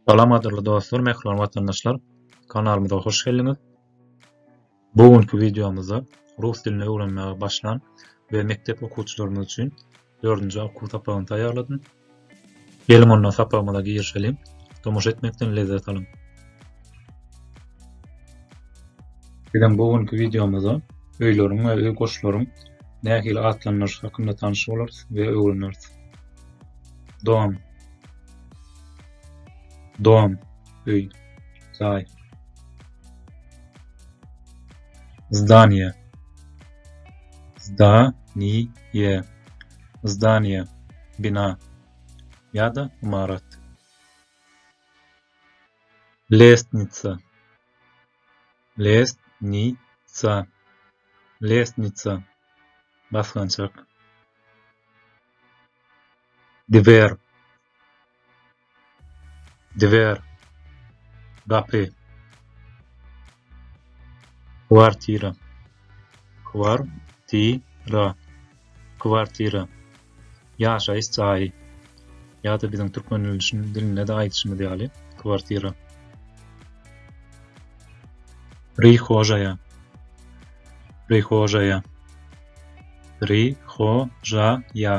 Salam gadyrly dostlar, mähriban watandaşlar. Kanalymyza hoş geldiňiz. Bu günki wideomyzda rus dilini öwrenmäge başlan we mekdep okuwçylarymyz üçin dördünji okuw sapagyny taýýarladym. Geliň onda sapagymyza girişeliň. Tomaşa etmekden lezzet alyň. Biziň bu günki wideomyzda öýleriň we öý goşlaryň nähili atlandyryşy hakynda tanyş bolarys we öwreneris. Dom Dom öý, jaý. Zdaniýe Zdaniýe Zdaniýe bina ýa-da ymarat. Lestnitsa Lestnitsa Lestnitsa basgançak. Dwer Dwer Gapy Kwartira Kwartira Kwartira Ýaşaýyş jaýy ýa-da biziň türkmen dilinde-de aýdyşymyz ýaly kwartira. Prihožaýa Prihožaýa Prihožaýa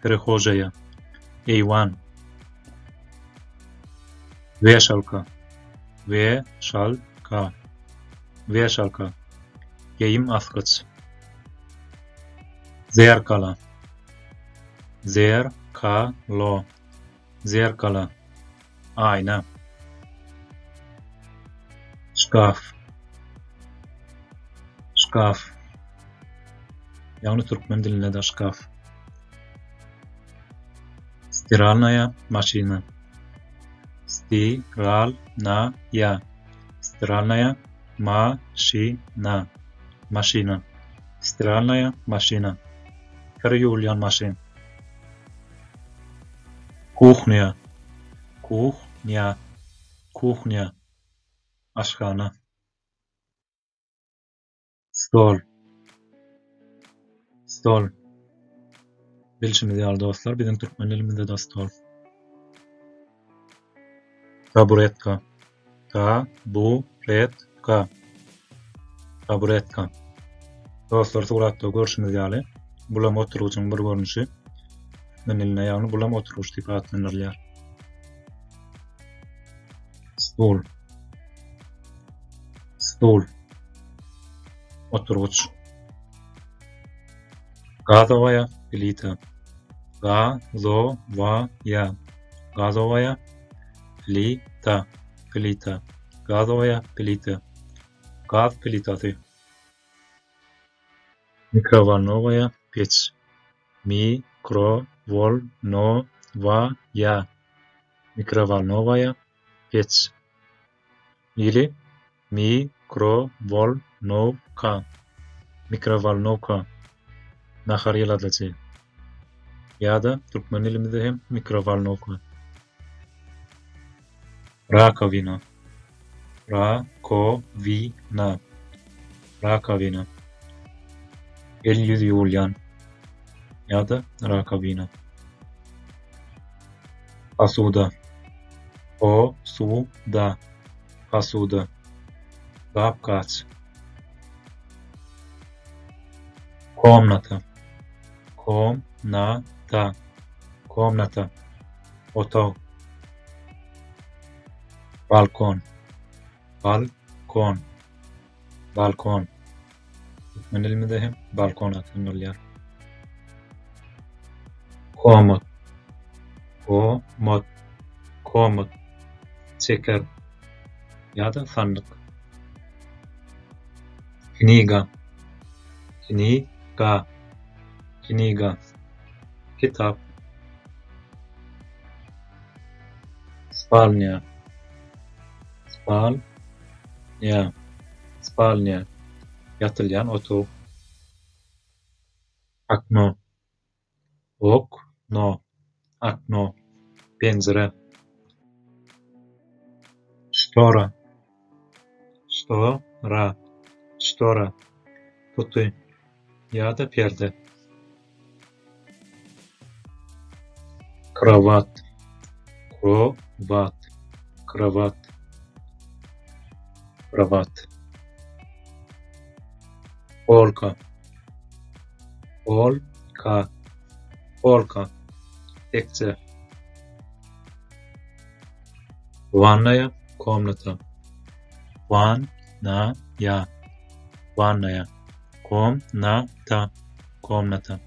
Prihožaýa Eýwan Weşalka Weşalka Weşalka Geýim asgyç Zerkala Zerkalo Zerkala Aýna Şkaf Şkaf Ýagny türkmen dilinde-de şkaf. Stiralnaýa maşyna Stiralnaýa Stiralnaýa maşyna Maşyna Stiralnaýa maşyna Kir ýuwulýan maşyn. Kuhnýa Kuhnýa Kuhnýa Aşhana. Stol. Stol. Bilşimiz ýaly dostlar, biziň türkmen dilimizde-de stol. Taburetka. Ta-bu-ret-ka. Taburetka. Dostlar, suratda görşümiz ýaly, bulam oturgyjyň bir görnüşi. Türkmen dilinde ýagny bulam oturgyç diýip atlandyrylýar. Stol. Stol. Oturgyç. Gazowaýa plita. Ga-zo-wa-ýa. Gazowaýa plita. Plita. Gazowaýa plita. Gaz plitasy. Mikrowolnowaýa peç. Mi-kro-wol-no-wa-ýa. Mikrowolnowaýa peç. Ili Mi-kro-wol-now-ka, mikrowolnowka, nahar ýyladyjy ýa-da türkmen dilimizde hem mikrowolnowka. Rakowina, ra-ko-wi-na, rakowina, el-ýüz ýuwulýan ýa-da rakowina. Posuda, po-su-da, Posuda. Gap-gaç. Komnata. Kom-na-ta. Komnata. Otag. Balkon. Bal-kon. Balkon. Türkmen dilimizde hem balkon atlandyrylýar. Komod. Komod. Komod. Çeker ýa-da sandyk. Kniga. Kniga. Kniga. Kitap. Spalnýa. Spalnýa. Spalnýa. Ýatylýan otag. Okno. Ok-no. Okno. Penjire. Ştora. Şto-ra. Ştora. Tuty ýa-da perde. Krowat. Krowat, krowat, krowat. Polka, polka, polka. Tekje. Wannaýa komnata. Wan-na-ýa, wannaýa, kom-na-ta, komnata.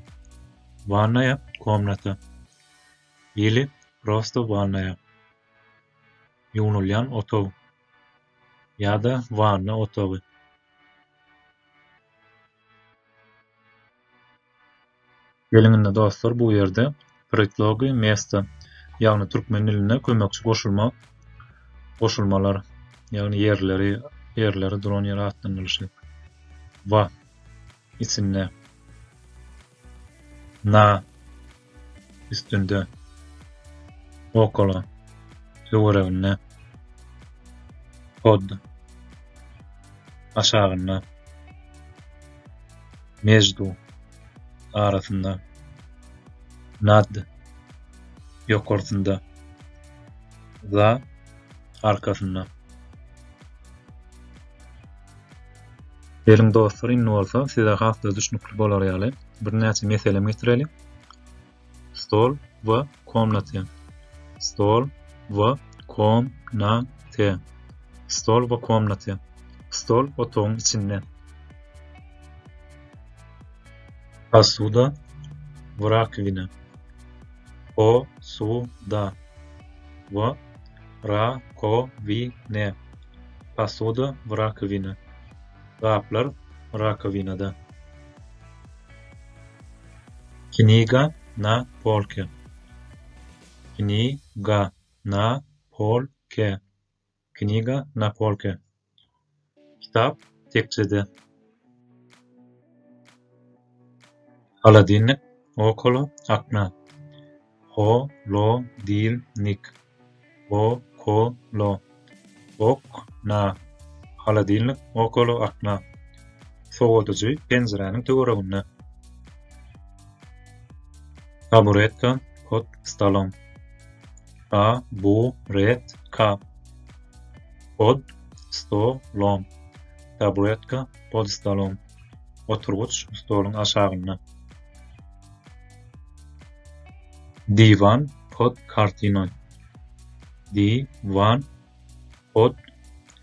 Wannaýa komnata. Ili prosto wannaýa. Ýuwnulýan otag ýa-da wanna otagy. Geliň indi dostlar bu ýerde predlogy mesta ýagny türkmen dilinde kömekçi goşulma goşulmalar ýagny ýerleri ýerleri duran ýeri atlandyrylyşy wa içinde na üstünde okolo töwereginde pod aşagynda meždu arasynda nad ýokarsynda za arkasynda. Geliň dostlar indi bolsa size has-da düşnükli bolar ýaly birnäçe meselem getireliň. Stol w komnate. Stol w komnate. Stol w komnate. Stol otagyň içinde. Posuda w rakwina. Po su da w ra ko wi ne. Posuda w rakwina. Gaplar rakowinada. Kniga na polke. Kniga na polke. Kniga na polke. Kitap tekjede. Holodilnik okolo okna. Ho lo dil nik. O ko lo. Ok na. Holodilnik okolo okna. Sowadyjy penjiräniň töwereginde. Taburetka pod stolom. Ta bu ret ka. Pod sto lom. Taburetka pod stolom. Oturgyç stoluň aşagynda. Diwan pod kartinoý. Di wan pod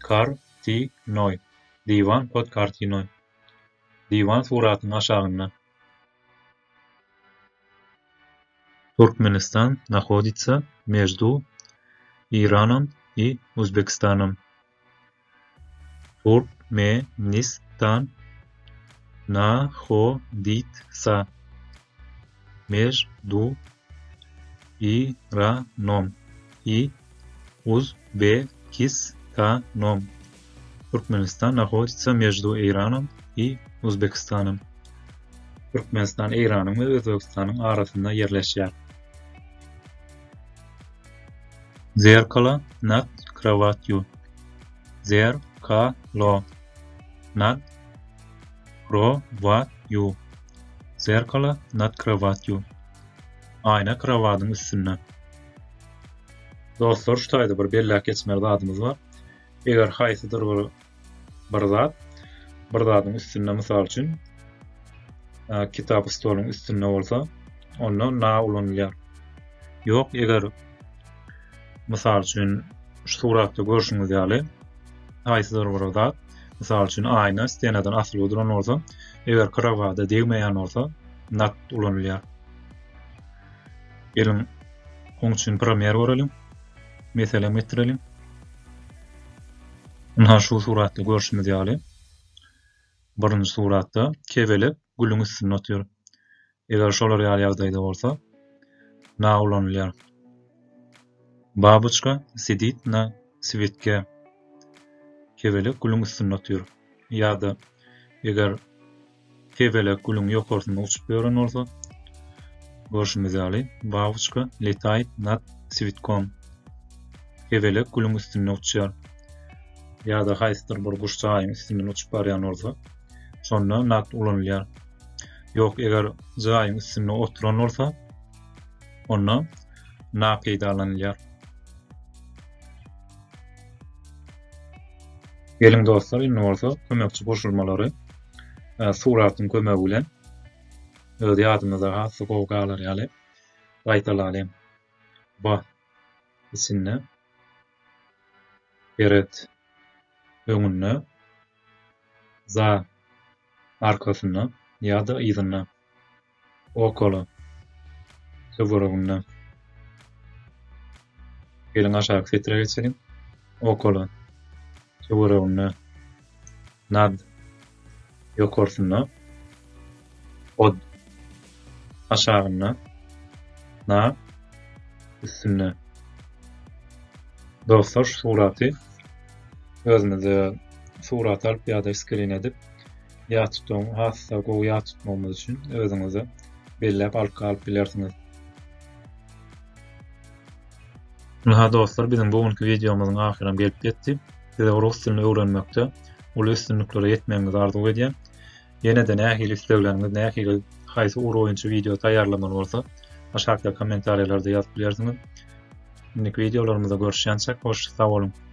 kar ti noý. Diwan pod kartinoý. Diwan suratyň aşagynda. Türkmenistan nahoditsa meždu Iranom i Uzbekistanom. Türkmenistan nahoditsa meždu Iranom i Uzbekistanom. Türkmenistan nahoditsa meždu Eýranom i Uzbekistanom. Türkmenistan Eýranyň we Özbegistanyň arasynda ýerleşýär. Zerkalo nad krowatýu. Zer ka lo nad kro wat ýu. Zerkalo nad krowatýu. Aýna krowadyň üstünde. Dostlar şu taýda bir belläp geçmeli zadymyz bar. Eger haýsydyr bir bir zat bir zadyň üstünde mysal üçin kitap stoluň üstünde bolsa onda na ulanylýar. Ýok eger mysal üçin şu suratda görşüňiz ýaly haýsydyr bir zat mysal üçin aýna stenadan asylgy duran bolsa eger krowada degmeýän bolsa nat ulanylýar. Geliň oň üçin primer göreliň. Meselem getireliň. Ynha şu suratda görşümiz ýaly, birinji suratda kebelek gülüň üstünde otyr. Eger şolar ýaly ýagdaýda bolsa, na ulanylýar. Baboçka sidit na swetke. Kebelek gülüň üstünde otyr. Ýa-da eger Kebelek gülüň ýokarsynda uçup ýören bolsa, görşümiz ýaly, baboçka letaýt nad switkom. Kebelek gülüň üstünde uçýar. Ýa-da haýsydyr bir guş jaýyň üstünden uçup barýan bolsa, şonda nad ulanylýar. Ýok, eger jaýyň üstünde oturan bolsa, onda na peýdalanylýar. Geliň dostlar, indi bolsa kömekçi goşulmalary e, suratyň kömegi bilen öz ýadymyzda has gowy galar ýaly gaýtalalyň. Ba içinde Peret öňünde, za arkasynda ýa-da yzynda. Okolo töwereginde. Geliň aşaky setire geçeliň. Okolo töwereginde. Nad ýokarsynda. Pod aşagynda. Na üstünde. Dostlar şu suraty özümize surat alyp ýa-da skrin edip ýat tutmagyň has-da gowy ýat tutmagymyz üçin özüňize belläp alyp galyp bilersiňiz. Ynha dostlar biziň bu günki wideomyzyň ahyram gelip ýetdi. Size rus dilini öwrenmekde uly üstünliklere ýetmegiňizi arzuw edýän. Ýene-de nähili islegleriňiz, nähili haýsy ugur boýunça wideo taýýarlamaly bolsa aşakda kommentariýalarda ýazyp bilersiňiz. Indiki wideolarymyzda görüşýänçäk hoş sag boluň.